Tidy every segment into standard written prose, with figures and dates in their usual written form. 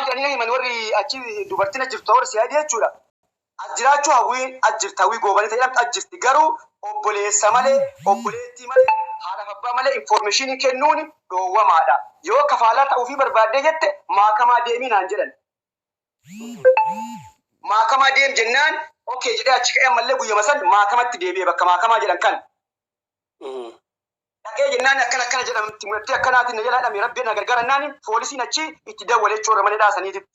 Maal jedhanii na himan warri achi dubartiin achi jirtu warri siyaadii jechuudha. As jiraachuu Hawwiin as jirti, Hawwii Goobanii ta jedhamtu as jirti, garuu obboleessa malee, obboleettii malee, haadhaaf abbaa malee information kennuun dhoowwamaadha. Yoo kafaalaa ta'uufii barbaaddee jette maakamaa deemii naan jedhan. Maakamaa deem jennaan okay jedhee achi ka'ee ammallee guyyama san maakamatti deebi'e, bakka maakamaa jedhan kan. Dhaqee jennaan akkana akkana jedhamti, murtii akkanaatiin na jala hidhame, rabbi na gargaarannaan poolisiin achi itti dawwale jechuudha mana hidhaa saniititti.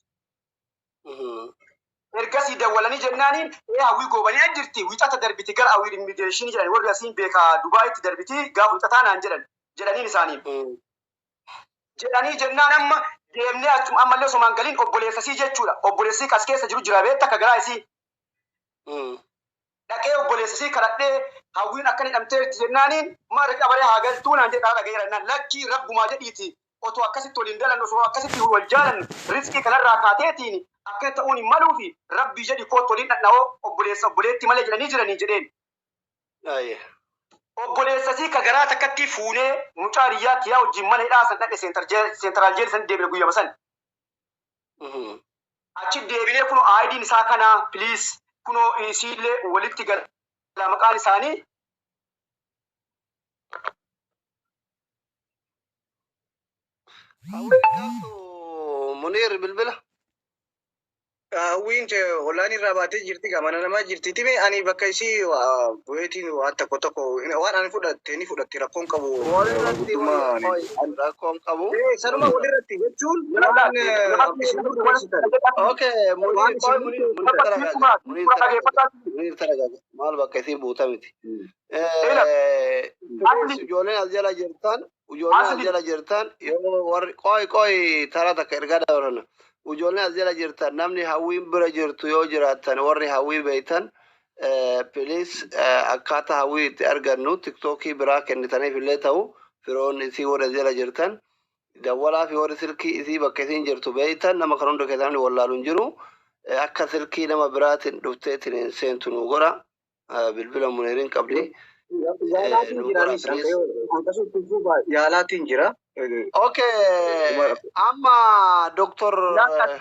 Ergasii dawwalanii jennaaniin ee Hawwii Goobanii as jirti, Wixata darbiti gara Awiir immigireeshinii jedhan, warri asiin beeka, Dubaayitti darbiti gaafa Wixataa naan jedhan jedhaniin isaaniin. Jedhanii jennaan amma deemnee achuma ammallee osoo maan galiin obboleessasii jechuudha. Obboleessii kas keessa jiru jira beekta ka garaa isii. Dhaqee obboleessasii kadhadhee, Hawwiin akkan hidhamteerti jennaaniin maal qabaree haa galtuu naan jedhe, karaa dhagayeera jennaan lakkii rabbumaa jedhiiti otoo akkasitti waliin dalannu, osoo akkasitti wal jaalannu rizqii kanarraa kaateetiin akkana ta'uun hin maluufi rabbii jedhi koottu waliin dhadha'oo obboleessa obboleetti malee jedhanii jiranii jedheen. Obboleessasii ka garaa takkattii fuunee mucaa hiriyyaa kiyaa wajjin mana hidhaa san dhaqne, seentaraal jeel san deebine guyyama san. Achi deebinee kunoo IDn isaa kanaa, please kunoo isiillee walitti gala maqaan isaanii. Hawwiin qabdu Muniir bilbila. Hawwiin ollaan irraa baatee jirti gaa, mana namaa jirti time ani bakka isii bu'eetiin waan tokko tokko waan ani fudhatte ni fudhatti, rakkoon qabu. Walirratti guddummaa rakkoon qabu. Sanuma walirratti jechuun waan isin murteessitan. Okay, Muniir Waan qoy isin Muniir Muniir taragaaga. Muniir taragaaga. Muniir taragaaga. Maal bakka isiin buuta miti. Please ijoolleen as jala jirtan, ijoolleen as jala jirtan, yoo warri qoy qoy tara takka ergaa dabarfanna. Ijoolleen as jala jirtan, namni Hawwiin bira jirtu yoo jiraattan, warri Hawwii beektan, please akkaataa Hawwii itti argannu tiktookii biraa kennitaniif illee ta'u, firoonni isii warri as jala jirtan dawwalaa fi warri silkii isii bakka isiin jirtu beektan, nama kan hunda keessaa namni wallaalu hin jiru. Akka silkii nama biraatiin dhufteetiin hin seentu nu godha. Bilbila Muniiriin qabdi. Yaalaatiin Nu jira godha anis please. Yaalaatiin jira. Okay, amma Doktor Nama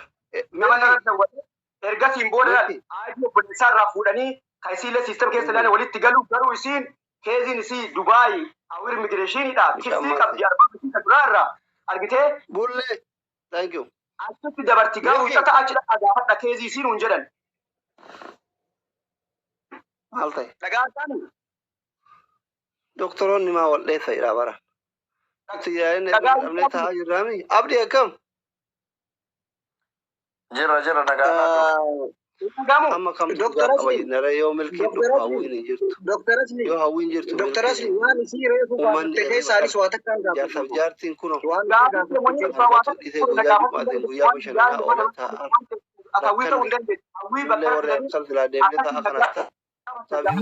Milki nana dawwale ergasiin booda Milki ID obboleessaa irraa fuudhanii kan isiillee system keessa ilaalan walitti galu, garuu isiin keeziin isii Dubaay Awir immigireeshiniidha Mucaan kirsii maal qabdi arbaa isii kan duraa irraa argitee Bullee, thank you. Achitti dabarti garuu Milki Wixata achi dhaqaa gaafadha keezii isii nuun jedhan. Maal ta'e? Dhagaa isaanii. Doktoroonni maa wal dheessa jedha bara. Nuti yaa'inni Dhagaa dhabnee taa'aa jirraami. Abdii, akkam? Jirra, jirra, nagaadhaa dok. Dhagamu. Amma kamtu Doktor dhugaa qaba Asli, jennare yoo milkiin Doktor dhufu Asli, Hawwiin hin jirtu. Doktor Asli, Yoo Hawwiin jirtu Doktor milkiin Asli, waan isii reefu uummanni gaafatte irriba keessa anis qabe. waa takkaan Jaarsaaf gaafadhu. jaartiin kunoo Waan isii Gaafii gaafatte wanni keessa. irraa waa argatu takka dhiisee na guyyaa gaafachuu jumaatiin dandeessu guyyaa waan bashannanaa yaadni oolee mana taa'aa waan hawwii ta'uu rakkanne. hin dandeessu. Hawwii Nullee bakka warri fidanii akkan silaa deemnee akkasii ta'a na kanas ta'a.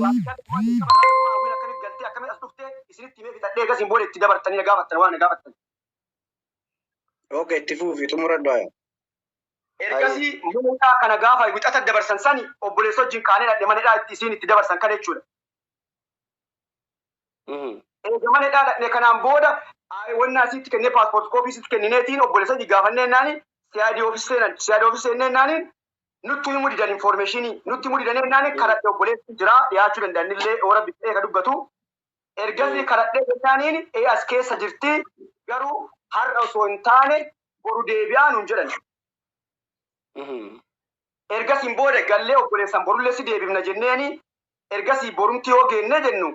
Hawwiin akkamitti galtee akkamitti as dhuftee isinitti himee fixadhee eegasiin booda itti dabartanii na gaafattan waan na gaafattan. Okay, itti fuufi xumuradhu aya. Ergasii mana hidhaa kana gaafa Wixata dabarsan sani obboleessa wajjin kaanee dhadhe mana hidhaa itti isiin itti dabarsan kana jechuudha. Eega mana hidhaa dhaqne kanaan booda wannaa isiitti kennee passport copy isiitti kennineetiin obboleessa wajjin gaafannee jennaani CID office seenan, CID office seennee jennaani nutti himuu didan, information nutti himuu didan jennaani kadhadhe, obboleessi jira dhiyaachuu danda'an illee yoo rabbi ta'e ka dubbatu. Ergasii kadhadhee jennaaniin ee as keessa jirti, garuu har'a osoo hin taane boru deebi'aa nuun jedhan. Ergasiin booda gallee obboleessan borullee si deebifna jenneeni ergasii borumti yoo geennee jennu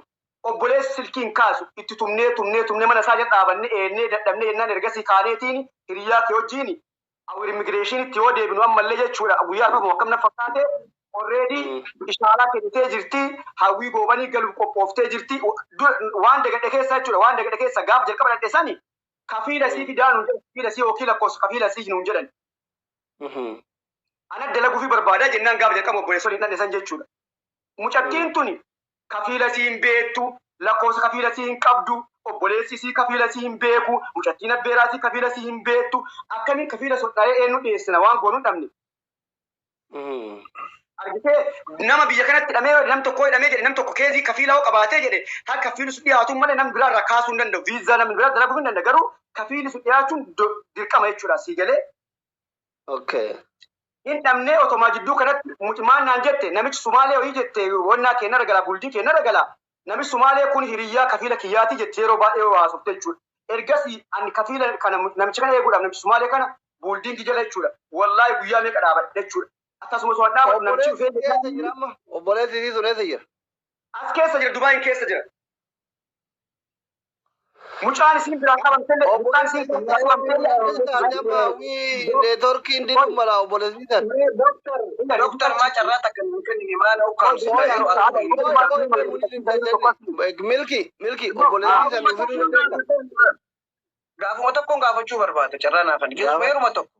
obboleessi silkii hin kaasu, itti tumnee tumnee tumnee mana isaa jala dhaabanne eennee dadhabnee jennaan ergasii kaaneetiin hiriyaa kee wajjiin Awir immigireeshinitti yoo deebinu ammallee jechuudha guyyaa arfamu akkam na fakkaate already ishaaraa kennitee jirti, Hawwii Goobanii galuuf qophooftee jirti. Waan dagadhe keessa jechuudha, waan dagadhe keessa gaaf jalqaba dhadhe sani kafiila isii fidaa nuun jedhan, kafiila isii yookiin lakkoofsa kafiila isii nuun jedhan. Ana dalaguufii barbaadaa jennaan gaaf jalqaba obboleessa waliin dhadhe san jechuudha. Mucattiin tuni kafiila isii hin beektu, lakkoofsa kafiila isii hin qabdu, obboleessi isii kafiila isii hin beeku, mucattiin abbeeraa isii kafiila isii hin beektu. Akkamiin kafiila sodhaa'ee eenyu dhiyeessina waan goonuu dhabne. Argitee, nama biyya kanatti hidhamee nam tokko hidhamee jedhe, nam tokko keezii kafiilaa yoo qabaatee jedhe haa kafiilli sun dhiyaatu malee namni biraa irraa kaasuu hin danda'u. Viizaa namni biraa dalaguu hin danda'a, garuu kafiilli sun dhiyaachuun dirqama jechuudha sii galee. Okay. Hin dhabnee otomaa jidduu kanatti mucmaan naan jette, namichi Sumaalee ho'ii jette, wannaa keenya ragala, bultii keenya ragala. Namichi Sumaalee kun hiriyyaa kafiila kiyyaati jette, yeroo baay'ee haasofte jechuudha. Ergasii ani kafiila kana, namicha kana eeguudhaaf, namichi Sumaalee kana building jala jechuudha. Wallaahi guyyaa meeqa dhaabadhe jechuudha. Akkasumas waan dhaabadhu namichi dhufee Obboleessi eessa jira amma? Obboleessi isii sun eessa jira? As keessa jira, Dubaayin keessa jira. Mucaan isin biraa qabamtellee, mucaan isin biraa qabamtellee. Networkiin diduu mala obboleessi san. Doktar, maa carraa takka nuu kennine? Maal ukkaamsita yeroo as Milki, Milki, obboleessi san nu fiduu dandeessa? Gaafuma tokkoon gaafachuu barbaada, carraa naafan. Yeruma yeruma tokko.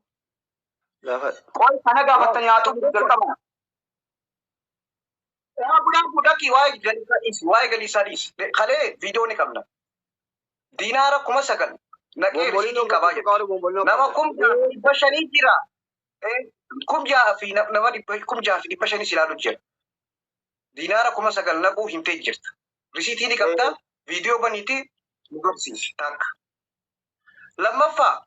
Gaafadhu. Qoy, kana gaafattanii haa xumuru jalqaba. Dhaabu dhaqii, waa'ee galii isaa dhiisi. Waa'ee galii isaa dhiisi. Kalee viidiyoo ni qabna. Diinaara 9,000 naqee risiitiin qabaa jedhu. Nama 6,500 jira. 6,000 fi nama 6,500 ilaalu jira. Diinaara 9,000 naquu himtee jirta. Risiitii ni qabda. Viidiyoo baniiti nu garsiisi. Takka. Lammaffaa,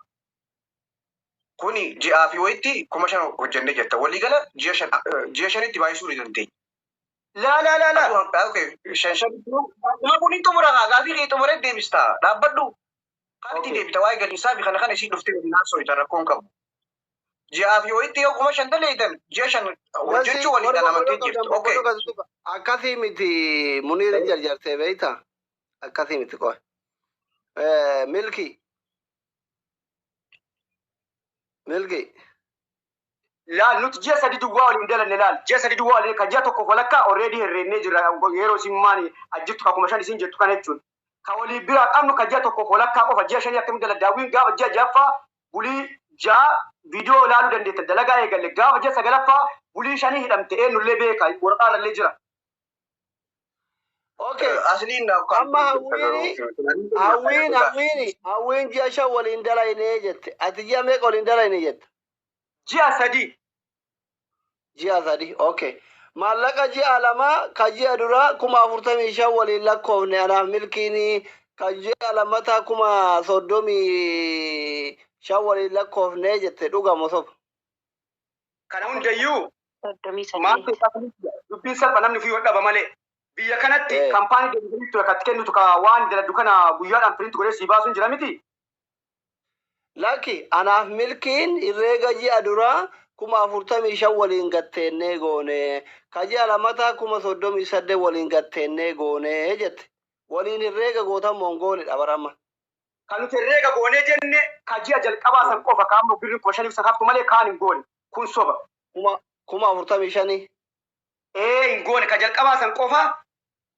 kuni ji'aa fi wayitti 5,000 hojjennee jirta. Waliigala ji'a 5, ji'a 5tti baay'isuu ni dandeenya. Laa laa laa laa. Shan shan kun hin xumura, gaafii kee xumuree deebista. Dhaabbadhu. Kan itti deebita waa'ee galiisaa fi kana kana isii dhuftee waliin haasofta, rakkoon qabu. Ji'aa fi wayitti yoo 5,000 daleeydan, ji'a 5 hojjechuu waliin amantee jirtu. Okay. Akkasii miti, Muniir, hin jarjartee beeyta. Akkasii miti, qoy. Milki. Milki. Laal, nuti ji'a 3 duwwaa waliin dalanne. Laal, ji'a 3 duwwaa waliin, kan ji'a 1 walakkaa already herreennee jira, yeroo isin maani ajjittu ka 5,000 isin jettu kana jechuudha. Ka walii biraa qabnu ka ji'a 1 walakkaa qofa, ji'a 5 akkamitti dala daawwiin? Gaafa ji'a ja'affaa bulii 6, viidiyoo ilaaluu dandeetta, dalagaa eegalle. Gaafa ji'a sagalaffaa bulii 5 hidhamte, eenyullee beeka, waraqaa irrallee jira. Okay. Asliin Amma Hawwiini, Hawwiin, Hawwiini, Hawwiin ji'a 5 waliin dalaynee jette. Ati ji'a meeqa waliin dalayne jette? Ji'a 3. Ji'a 3. Okay. Maallaqa ji'a 2 ka ji'a duraa 45,000 waliin lakkoofne anaaf Milkiini, ka ji'a lammataa 35,000 waliin lakkoofne jette, dhugamoo soba? Kana hundayyuu 38. Maaltu dubbiin salpha, namni ofii dhaba malee. Biyya kanatti kaampaanii delivery ture kan kennitu, ka waan daladdu kana guyyaadhaan print godhee sii baasuun jira miti. Lakki, anaaf Milkiin herreega ji'a duraa 45,000 waliin gatteennee goone. Ka ji'a lammataa 38,000 waliin gatteennee goone jette. Waliin herreega gootan mongoonidha baramma. Kan nuti herreega goonee jenne ka ji'a jalqabaa san qofa, ka amma birri 5,000 san haftu malee kaan hin goone. Kun soba. 45,000. Ee, hin goone, ka jalqabaa san qofa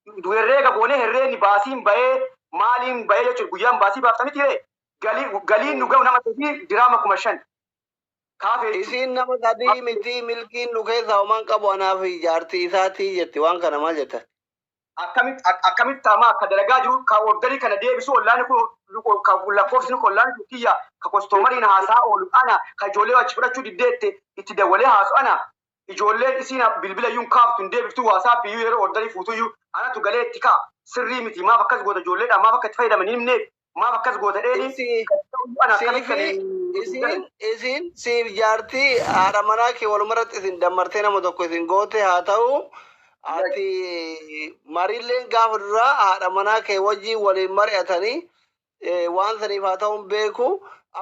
herreega goonee, herreegni baasiin bahee, maaliin bahee jechuudha, guyyaan baasii baaftanitti ree galiin nu ga'u nama sadii diraama 5,000. Kaafee jechuudha. Isiin nama sadii miti, Milkiin nu keessaa homaan qabu, anaaf jaartii isaatii jetti, waan kana maal jetta? Akkamitti amma akka dalagaa jiru, ka orderii kana deebisu ollaan kun, ka lakkoofsni kun ollaan kun kiyya, ka customeriin haasaa oolu ana, ka ijoollee achi fudhachuu diddeette itti dawwalee haasu ana, ijoolleen isiin bilbila iyyuu hin kaaftu, hin deebiftu, WhatsApp iyyuu yeroo orderii fuutuyyuu anatu galee itti kaa, sirrii miti, maaf akkas goota, ijoolleedha maaf akka itti fayyadaman hin himneef, maaf akkas goota dheeni ana akkamitti Siifi isiin isiin siif jaartii haadha manaa kee walumarratti isin dammartee nama tokko isin goote haa ta'u, ati mariilleen gaafa duraa haadha manaa kee wajjin waliin mari'atanii waan saniif haa ta'uun beeku,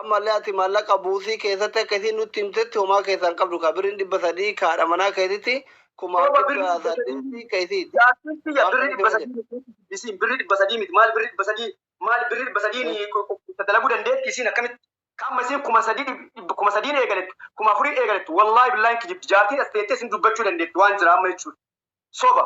ammallee ati maallaqa buusii keessatti akka isin nutti himtetti homaa keessaan qabdu, ka birriin 300 ka haadha manaa keetitti kuma Soba, birri dhibba 300 saddeetii ka isiiti. Jaartiin kiyya Waan birri kana dhibba keessa sadii miti, isiin birri 300 miti, maal birri 300, maal birri 300n dalaguu dandeetti isiin akkamitti? Kamma isiin 3,000, 3,000n eegalettu, 4,000n eegalettu, wallaahi billaahi kijibdi jaartiin, as teettee isin dubbachuu dandeetti, waan jira amma jechuudha. Soba.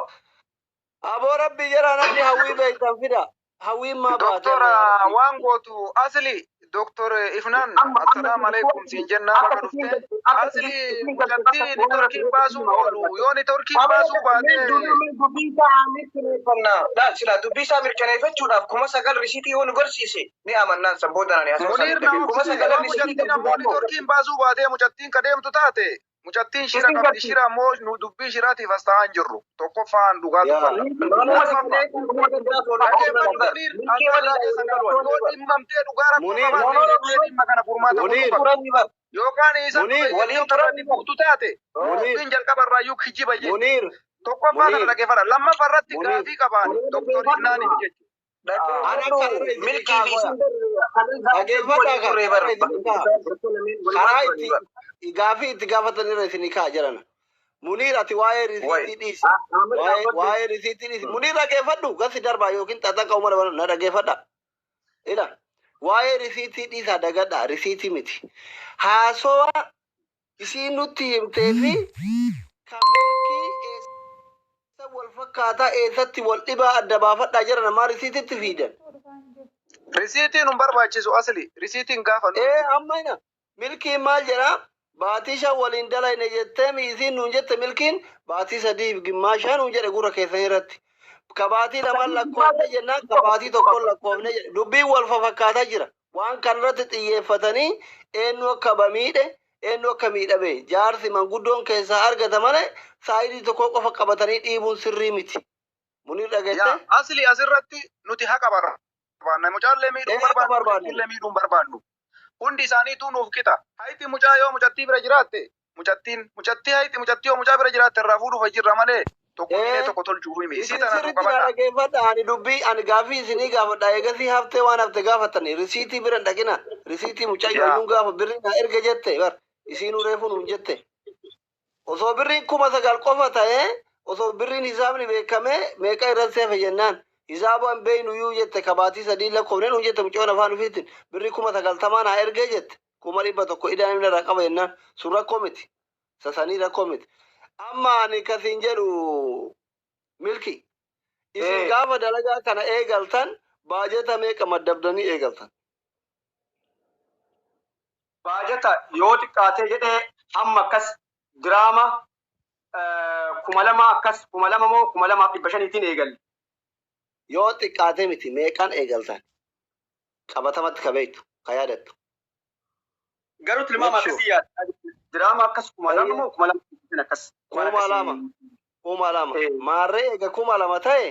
Aboo, rabbi jara, namni Hawwii beektan fida. Hawwiin maa baate Doktor amma yaa rabbi? Waan gootu asli, Doktor Ifnaan, Amma assalaamu alaikum siin jennaa, akka baga isiin dhufte. akka Asli, isiin mucattii networkiin baasuu oolu yoo networkiin baasuu baate Dubbii isaa mirkaneeffannaa. Laal, silaa dubbii isaa mirkaneeffachuudhaaf 9,000 risiitii yoo nu garsiise ni amannaan, san booda ani haasawaa Muniir isaa na kuma obsite sagalan yoo risiitii mucattiin ammoo networkiin baasuu baatee mucattiin ka deemtu taate, mucattiin shira Isin qabdi. garsiise. Shira ammoo nu dubbii shiraatiif as ta'aa hin jirru, tokkoffaan dhugaa Yaa. dubbanna. Lammaffaa, dhaggeeffadhu Muniir, asirraa keessan galu, yoo dhimmamtee dhugaa rakkoo Muniir. qabaatte dhimma kana furmaata godhuu Muniir. qabda. Yookaan isa Muniir. waliin turan buutu taate. Muniir. Dubbiin jalqaba irraayyuu kijiba jechuudha. Muniir. Tokkoffaa kana Muniir. dhaggeeffadha. Lammaffaa irratti Muniir. gaafii qabaani. Doktor Innaaniif jechuudha. Ana Dhaggeeffadhu akka irra milkii fi isin isin Dhaggeeffadhaa waliin turre kan bar. irra isin kaa. Karaa itti gaafii itti gaafatan irra isin kaa jedhana. Muniir ati waa'ee risiitii dhiisi. Waa'ee risiitii dhiisi. Muniir dhaggeeffadhu gasi darbaa yookiin xaxaqa uumama na dhaggeeffadha. Ila waa'ee risiitii dhiisaa dagadha risiitii miti. Haasowa isiin nutti himtee fi kan milkii eessa wal fakkaataa eessatti wal dhibaa adda baafadhaa jedhan ammaa risiititti fiidan. Risiitiin hin barbaachisu asli. Risiitiin gaafa nu. Ee amma ina milkiin maal jedha baatii shan waliin dalayne jettee miisiin nuun jette milkiin baatii sadiif gimmaashaa nuun jedhe gurra keessan irratti. Ka baatii lamaan lakkoofne jennaan ka baatii tokkoon lakkoofne jedhe dubbiin wal fafakkaataa jira. Waan kanarratti xiyyeeffatanii eenyu akka bamiidhe eenyu akka miidhame jaarsi manguddoon keessaa argata malee saayidii tokko qofa qabatanii dhiibuun sirrii miti. Munir Yaa dhageette? asli asirratti nuti haqa barbaanna. Mucaallee miidhuu Ee haqa barbaannu. barbaanna. Mucattiillee miidhuu hin barbaannu. Hundi isaaniituu nuuf qixa. Hayti mucaa yoo mucattii bira jiraatte mucattiin mucattii hayti mucattii yoo mucaa bira jiraatte irraa fuudhuuf jirra malee tokko miidhee Ee tokko tolchuuf himi. Isii isin tana nuu sirriitti na qabadha. dhaggeeffadha. Ani dubbii ani gaafii isinii gaafadha. Eegasii haftee waan hafte gaafatani. Risiitii bira hin dhaqina. Risiitii mucayyoo Yaa iyyuu gaafa birrii na erga jette bar. Isiinuu reefu nuun jette. Osoo birriin 9,000 qofa ta'ee osoo birriin hisaabni beekamee meeqa irratti hafe jennaan. Hisaaba hin beeknu iyyuu jette kabaatii sadii lakkoofne nuun jette mucayyoon afaan ofiitiin birrii 90,000 naa ergee jette. 100,000 idaan inni irraa qaba jennaan. Sun rakkoo miti. Sasanii rakkoo miti. Amma ani kasiin jedhu milki. Isin Ee gaafa dalagaa kana eegaltan baajata meeqa maddabdanii eegaltan? Baajata yoo xiqqaatee jedhee amma akkas diraama 2,000 akkas 2,000 moo 2,500tiin eegalle. Yoo xiqqaatee miti meeqaan eegaltan? Qabatamatti ka beektu, ka yaadattu. Garuu tilmaama Make sure. akkasii yaada. Diraama akkas 2,000 moo 2,500 akkas waan 2,000. akkasii. 2,000. Ee Maarree eega 2,000 ta'e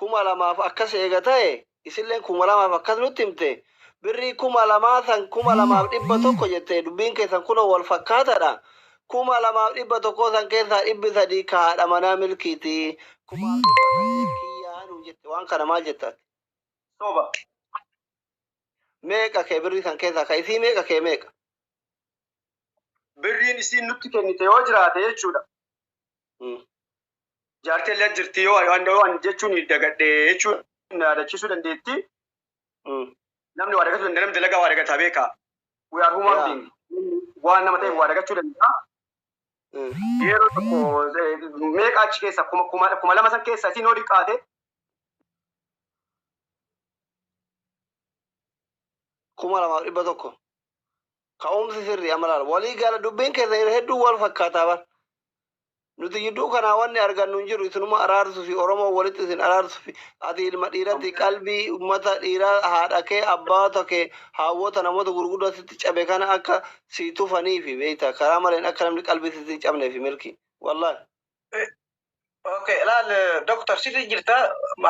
2,000f akkas eega ta'e isilleen 2,000f akkas nutti himte birrii 2,000 san 2,100 jette dubbiin keessan kunoo wal fakkaataadha. 2,100 san keessaa 300 ka haadha manaa milkiiti. 1,800 kiyyaa nuun jette waan kana maal jettan? Soba. Meeqa kee birrii san keessaa ka isii meeqa kee meeqa? Birriin isiin nutti kennite yoo jiraate jechuudha. Jaartii illee jirti yoo waan jechuun dagadhe jechuun yaadachiisuu dandeetti. Namni waa dagachuu danda'a namni dalagaa waa dagataa beeka. We are human Yaa. being. Waan nama ta'e waa dagachuu danda'a. Yeroo tokko meeqa achi keessa 2,000 san keessa isiin yoo xiqqaate 2,100. Ka'umsi sirrii amma laala. Walii gala dubbiin keessa hedduu wal fakkaataa bar. Nuti gidduu kanaa wanni argannu hin jiru isinuma araarsuu fi Oromoo walitti isin araarsuu fi ati ilma dhiiratti qalbii uummata dhiiraa haadha kee abbaata kee haawwota namoota gurguddoo sitti cabe kana akka si tufanii fi beekta karaa maleen akka namni qalbii sitti hin cabnee fi milki. Wallaahi. Okay, laal doktor sirri jirta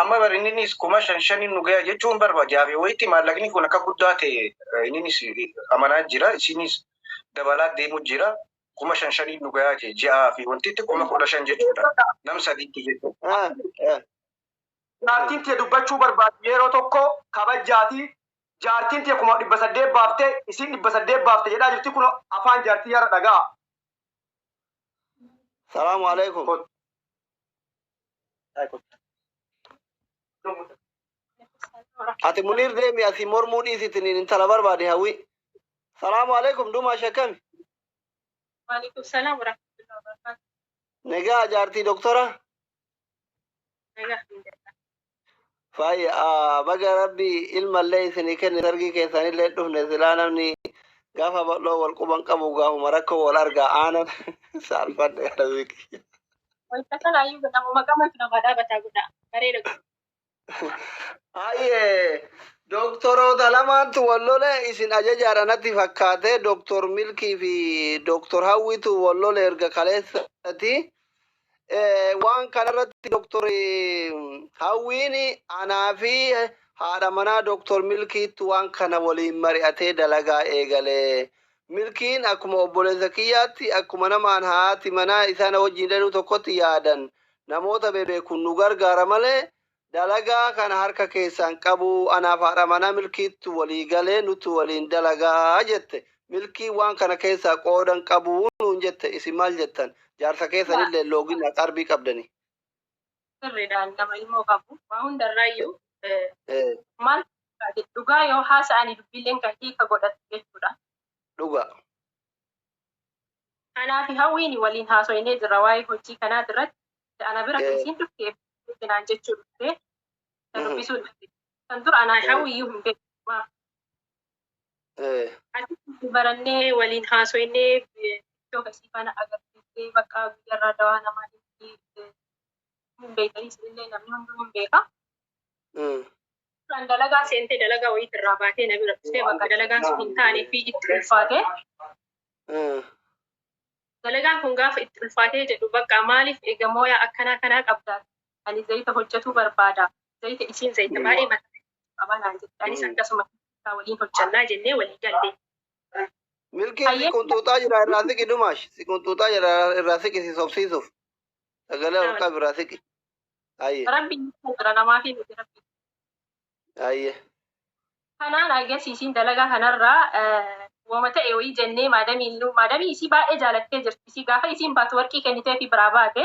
amma bar inninis 5,500 nu gaya jechuun barbaada. Fi wayitti maallaqni kun akka guddaa ta'e inninis amanaa jira isinis dabalaa deemu jira. 5,500 nu gayaa jee ji'aa fi wantitti 15,000 jechuudha. Nam sadiitti jechuudha. Jaartiin tee dubbachuu barbaadu yeroo tokko kabajaati. Jaartiin tee 800,000 baaftee isiin 800 baafte jedhaa jirti kun afaan jaartii yaara dhagaa. Salaamu alaikum. Ati Muniir deemi asii mormuu dhiisitin intala barbaade hawwi. Salaamu alaikum dumaa shakkami. Waalaikum salam warahmatullahi wabarakatuh. Nagaa jaartii doktora. Nagaa alhamdulillah. Faaya baga rabbi ilmallee isinii kenne sargii keessanillee dhufne silaa namni gaafa bal'oo wal quban qabu gaafuma rakkoo wal argaa aanan saalfadhe rabbi. Wanta kana ayyuu godhamu maqaa nama dhaabataa godha. Bareeda godha. Ayyee doktoroota lamaantu wal lole isin ajajaadha natti fakkaate doktor Milkii fi doktor Hawwitu wal lole erga kaleessati. Waan kanarratti doktor Hawwiin anaa fi haadha manaa doktor Milkiitti waan kana waliin mari'atee dalagaa eegale. Milkiin akkuma obboleessa kiyyaatti, akkuma namaan haati manaa isaan wajjin dhaluu tokkotti yaadan, namoota bebeekun nu gargaara malee dalagaa kana harka keessaan qabu. Anaaf haadha manaa Milkiitti walii galee nuti waliin dalagaa jette. Milkii waan kana keessaa qoodan qabu nuun jette. Isin maal jettan? Jaarsa keessanillee loogin qarbii qabdani. Sirriidhaan nama ilmoo qabu. Waa hundarraayyuu maal dhugaa yoo haasa'anii dubbiilleen kan hiika godhatu jechuudha. Dhuga. Kanaaf Hawwiin waliin haasoinee jirra waa'ee hojii kanaa irratti. Ana bira isiin dhuftee naan jechuu dhuftee kan dubbisuu dhufte. Kan dura anaa Hawwiyyuu hin beeku. Asitti barannee waliin haasoinee iddoo kasii kana agarsiistee bakka guyyarraa dawaa namaa hin beekanii, isinillee namni hunduu hin beeka. Kan dalagaa seentee dalagaa wayii irraa baatee na bira dhuftee bakka dalagaan sun hin taane fi itti ulfaatee, dalagaan kun gaafa itti ulfaatee jedhu, bakka maaliif eega mooyaa akkanaa kanaa qabdaa, ani zayita hojjetuu barbaada, zayita isiin zayita baay'ee mataa qaba naan jette. Anis akkasuma waliin hojjannaa jennee walii galle. Milkiin si qunxuuxaa jira, irraa siqi. Dumaash, si qunxuuxaa jira, irraa siqi, si sobsiisuuf. Sagalee ol qabi, irraa siqi. Ayye. Rabbi jira namaa fi miti Rabbi. Ayye. Kanaan agarsiisiin dalagaa kanarraa wama ta'e wayii jennee maadamiin maadamii isii baay'ee jaalattee jirti. Isii gaafa isiin baatu warqii kennitee fi biraa baate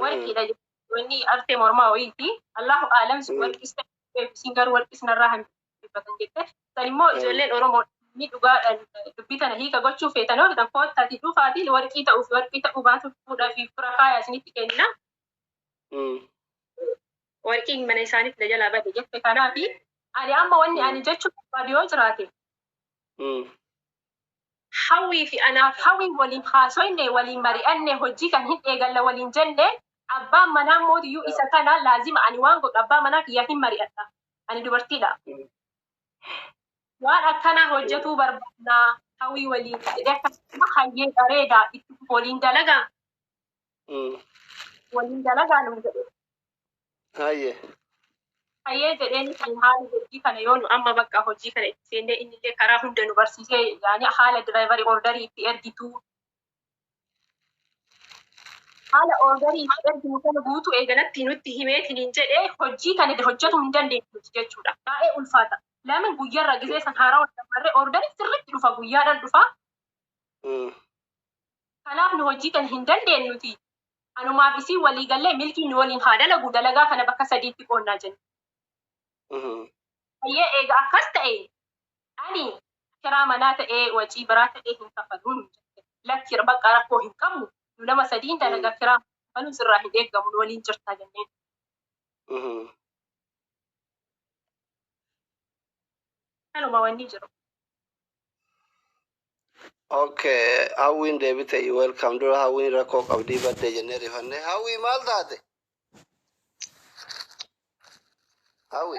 warqiidha, wanni artee mormaa wayiiti. Allahu aalam, warqis ta'e isiin garuu warqis narraa hambifatan jette. San immoo ijoolleen Oromoo ni dhugaadhaan dubbii tana hiika gochuu feetan yoo feetan koottaati dhufaatii warqii ta'uu fi warqii ta'uu baatu fuudhaa fi fura faaya isinitti kenna. Warqiin mana isaaniitti na jalaa bade jette. Kanaafi ani amma wanni ani jechuu barbaadu yoo jiraate, Hawwii fi anaaf Hawwii waliin haasoyne, waliin mari'anne, hojii kan hin eegalla waliin jenne. Abbaan manaa mootiyyuu isa kana laazima ani waan godhu abbaa manaa kiyyaa hin mari'adha. Ani dubartiidha. Waan akkanaa hojjetuu barbaannaa Hawwii waliin jedhee, akkasuma hayyee bareedaa, itti waliin dalagaa, waliin dalagaa nuun jedhe. Hayyee. Hayyee jedheen. Kan haala hojii kana yoo nu amma bakka hojii kana itti seennee, innillee karaa hunda nu barsiisee, yaani haala driverii orderii itti ergitu, haala orderii itti erginu kana guutuu eegalatti nutti himeetiniin jedhee, hojii kana hojjetuu hin dandeenyu jechuudha. Baay'ee ulfaata. Lama guyyaarra gisee san haaraa wal dabarree orderii sirriitti dhufa, guyyaadhaan dhufa. Kanaaf nu hojii kana hin dandeenyuti. Anumaaf isii walii gallee Milkiin nu waliin haa dalagu, dalagaa kana bakka sadiitti qoonnaa jenna. Hayyee, eega akkas ta'e ani kiraa manaa ta'ee wacii biraa ta'ee hin kafaluun jette. Lakki, bakka rakkoo hin qabnu, nu nama sadiin dalagaa, kiraa kafaluun sirraa hin eeggamu, nu waliin jirta jenneen. Kanuma wanni jiru. Okay, Hawwiin deebite, you welcome. Dura Hawwiin rakkoo qabdii baddee jennee rifanne. Hawwii, maal taate? Hawwi.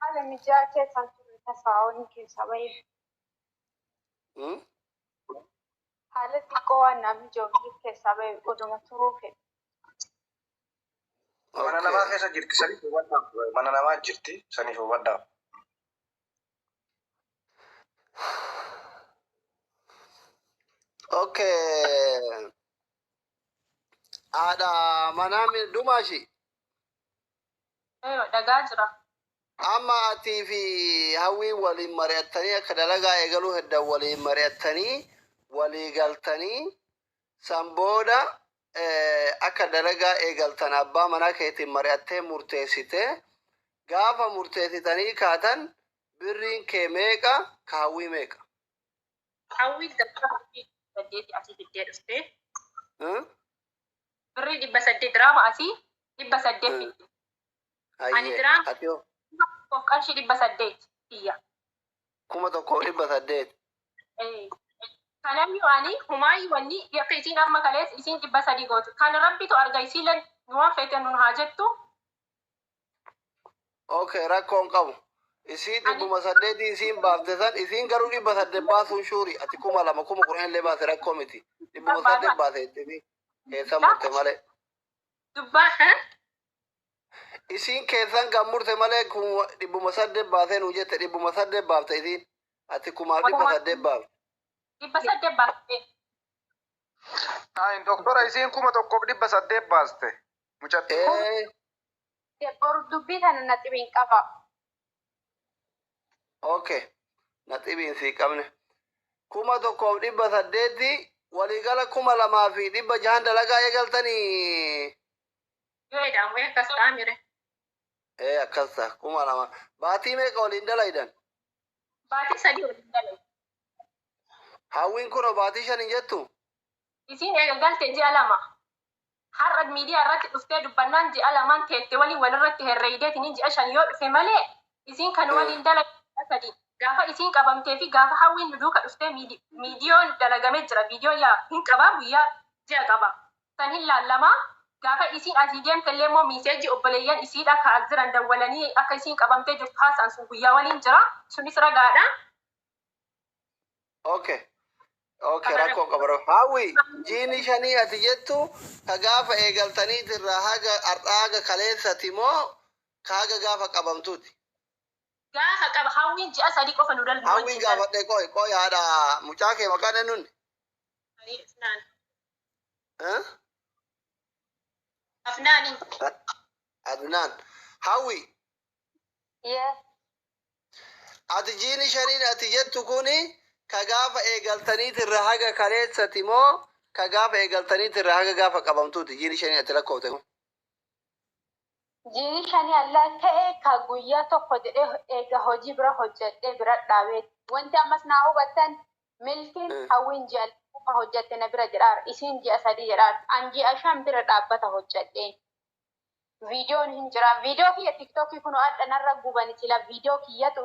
Haala mijaa'aa keessaan ture tasaa'oon keessaa bahee. Haala xiqqoo waan naa mijoofneef keessaa bahee, oduma turuu fedhe. Mana namaa keessa jirti, saniif hubadhaaf. Mana namaa jirti, saniif hubadhaaf. Okay. Haadha manaa Dumaashi. Dhagaa jira. Amma atii fi Hawwiin waliin mari'attanii akka dalagaa eegaluu heddan waliin mari'attanii walii galtanii, san booda akka dalagaa eegaltan abbaa manaa keetiin mari'attee murteessite. Gaafa murteessitanii kaatan birriin kee meeqa, ka Hawwii meeqa? Hawwiin gaafa birrii 800 asii fiddee dhuftee Hmm? birrii 800 diraama asii 800 fidde. Ani Hayyee. diraama Ati hoo? of qarshii 800 kiyya. 1800. Kanayyuu ani humaayyuu wanni akka isiin amma kalees isiin 300 gootu. Kan Rabbitu arga, isiileen nu waan feete nun haa jettu. Okay, rakkoon qabu. Isiin 800 isiin baafte san, isiin garuu 800 baasuun shuuri. Ati 2000, 10,000 illee baase rakkoo miti. 800 baase jettee keessan murte malee. Dubbaa Isiin keessan kan murte malee 800 baasee nuu jette, 800 baafte isiin. Ati 1800 baafte. 800 baastee. Naayin doktora isiin 1800 baaste. Mucattiin. Boru dubbii kana naxibiin qaba. Okay. Naxibiin sii qabne. 1800 waliigala 2600 dalagaa eegaltanii. Yoo jedhamu akkas ta'a mire. Ee akkas ta'a 2000. Baatii meeqa waliin dalaydan? Baatii 3 waliin dalagu. Hawwiin kunoo baatii 5 hin jettu? Isiin eega galte ji'a 2. Har'a miidiyaa irratti dhuftee dubbannaan ji'a 2 teette waliin walirratti herreeydeetiin ji'a 5 yoo dhufe malee isiin kan waliin dalagu 3. Gaafa isiin qabamtee fi gaafa hawwiin nu duuka dhuftee miidiyoon dalagamee jira. Viidiyoon yaa hin qabaa guyyaa ji'a qaba. San hin laallamaa. Gaafa isiin asii deemte illee immoo miiseejii obboleeyyan isiidha ka as jiran dawwalanii akka isiin qabamtee jirtu haasa'an sun guyyaa waliin jira. Sunis ragaadha. Okay. Okay, rakkoo qaba. Hawwi, jiini 5 ati jettu ka gaafa eegaltaniitirraa haga har'aa haga kaleessati moo ka haga gaafa qabamtuuti? Gaafa qaba hawwiin ji'a 3 qofa nu dalbu. Hawwiin gaafadhe qoy qoy haadha mucaa kee maqaan eenyuun? Afnaan. Afnaani. Adnaan. Hawwi. Yes. Ati jiini 5 ati jettu kuni ka gaafa eegaltaniitirraa haga kaleessati moo ka gaafa eegaltaniitirraa haga gaafa qabamtuuti jiini 5 ati lakkoofte kun? Jiini 5 allaa ta'e ka guyyaa tokko jedhee eega hojii bira hojjedhee bira dhaabee wanti ammas naa hubattan milkiin hawwiin ji'a 2 hojjette na bira jedhaara isiin ji'a 3 jedhaara an ji'a 5 bira dhaabbata hojjedhee. Viidiyoon hin jira. Viidiyoo kiyya tiktookii kun adda narra gubani sila viidiyoo kiyyatu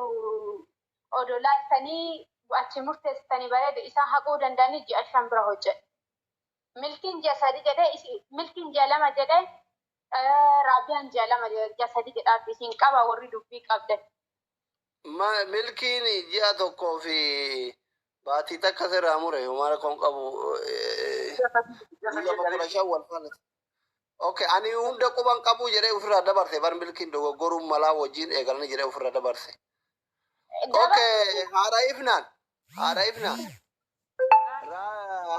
odoo laaltanii achi murteessitanii bareeda isaan haquu danda'anii ji'a 5 bira hojjedhe. Milkiin ji'a 3 jedhee milkiin ji'a 2 jedhee Raabiyaan ji'a 2 ji'a 3 jedhaaf isin qaba warri dubbii qabdan. Milkiin ji'a 1 fi baatii takka sirraa mure homaa rakkoon qabu. Guyyaa 15 wal faana. Okay, ani hunda quban qabu jedhee ofirraa dabarse bar milkiin dogoggoruun malaa wajjin eegalanii jedhee ofirraa dabarse. Okay, haadha ifnaan. Haadha ifnaan.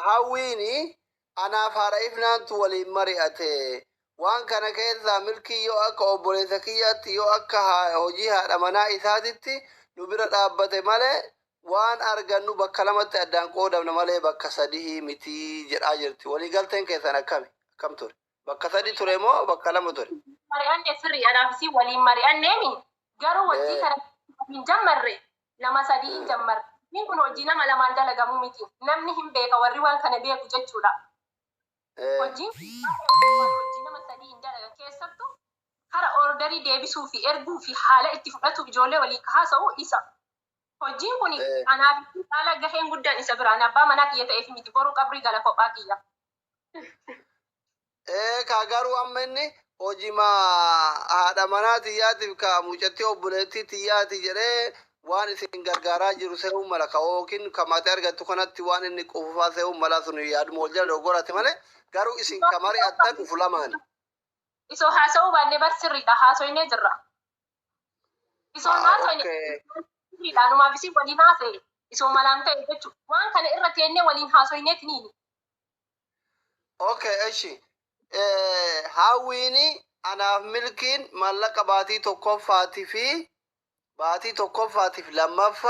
Hawwiini anaaf haadha ifnaantu waliin mari'ate. Waan kana keessaa milkii yoo akka obboleessa kiyyaatti yoo akka hojii haadha manaa isaatitti nu bira dhaabbate malee waan argannu bakka lamatti addaan qoodamna malee bakka 3 miti jedhaa jirti. Waliigalteen keessan akkami? Akkam ture? Bakka 3 ture moo bakka 2 ture? Mari'anne sirrii anaaf isii waliin mari'anneemi. Garuu hojii kana hin jammarre nama 3 hin jammarre. Inni kun hojii nama 2 dalagamuu miti. Namni hin beeka warri waan kana beeku jechuudha. Hojiin hojii nama 3 hin dalagan keessattuu kara orderii deebisuu fi erguu fi haala itti fudhatu ijoollee walii haasa'u isa. Hojiin kun anaaf haala gaheen guddaan isa biraan abbaa manaa kiyya ta'eef miti boruu qabrii gala kophaa kiyya. Ka garuu amma inni hojii haadha manaa xiyyaatiif ka mucattii obboleettii xiyyaati jedhee waan isin gargaaraa jiru se'uu mala ka yookiin ka maatii argattu kanatti waan inni qufufaa se'uu mala sun yaaduma wal jala dogoggorate malee garuu isin ka mari'attan ufu lamaani. Isoo haasa'uu baannee bar sirriidha haasoinee jirra. Isoo haasoine sirriidha numaaf isin waliin haasa'e isoo malaan ta'e jechuudha. Waan kana irra teennee waliin haasoineetiniini. Okay, eshi. Hawwiini anaaf milkiin maallaqa baatii tokkoffaatii fi baatii tokkoffaatiif lammaffaa